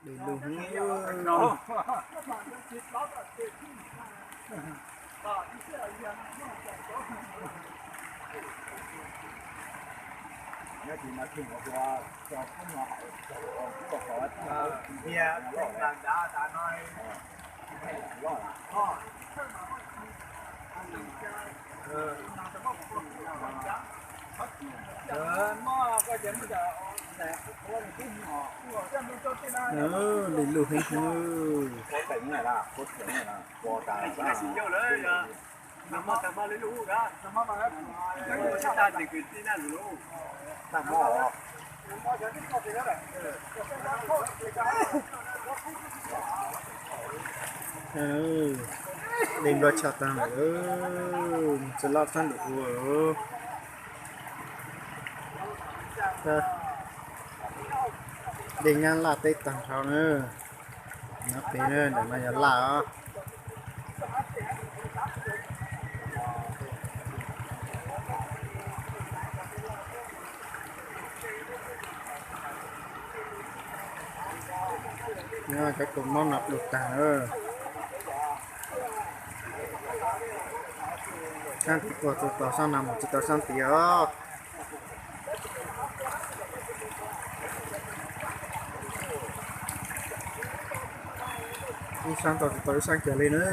Dej lug heev. Dej lug heev heev. Dej nplooj tshaj tag lawm, tsis loj txhob ntim ua. Dej nyab laj teb tag nrho na. No pem na, ntawm no yog laj os. Cov kaus mom no pluj tag na. Sab tid tuaj tsis tau sab no, mus tsis tau sab tid os. Ib sab tau tsis tau ib sab kiag li na.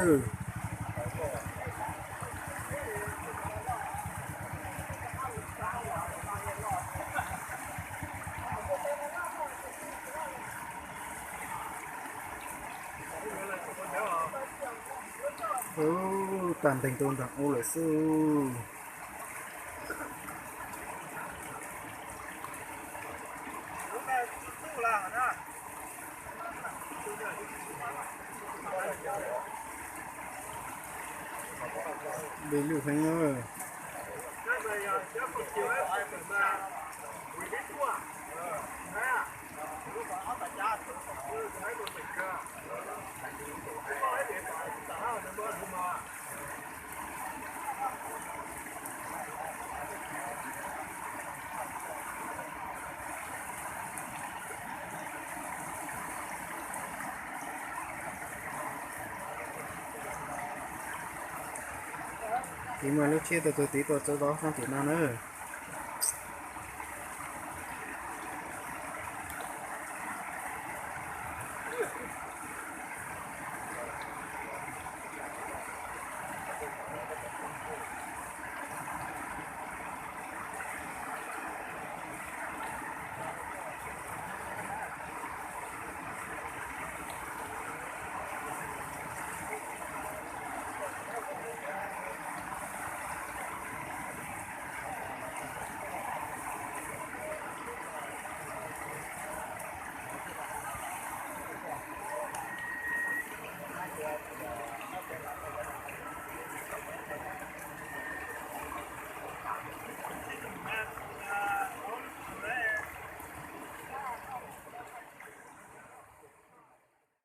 Ub, tag nteeg tuaj nram ub lawm xwb. Dej lug heev. Tiv muaj lub tsheb tuaj txog tid tuaj txog tau sab tim no na.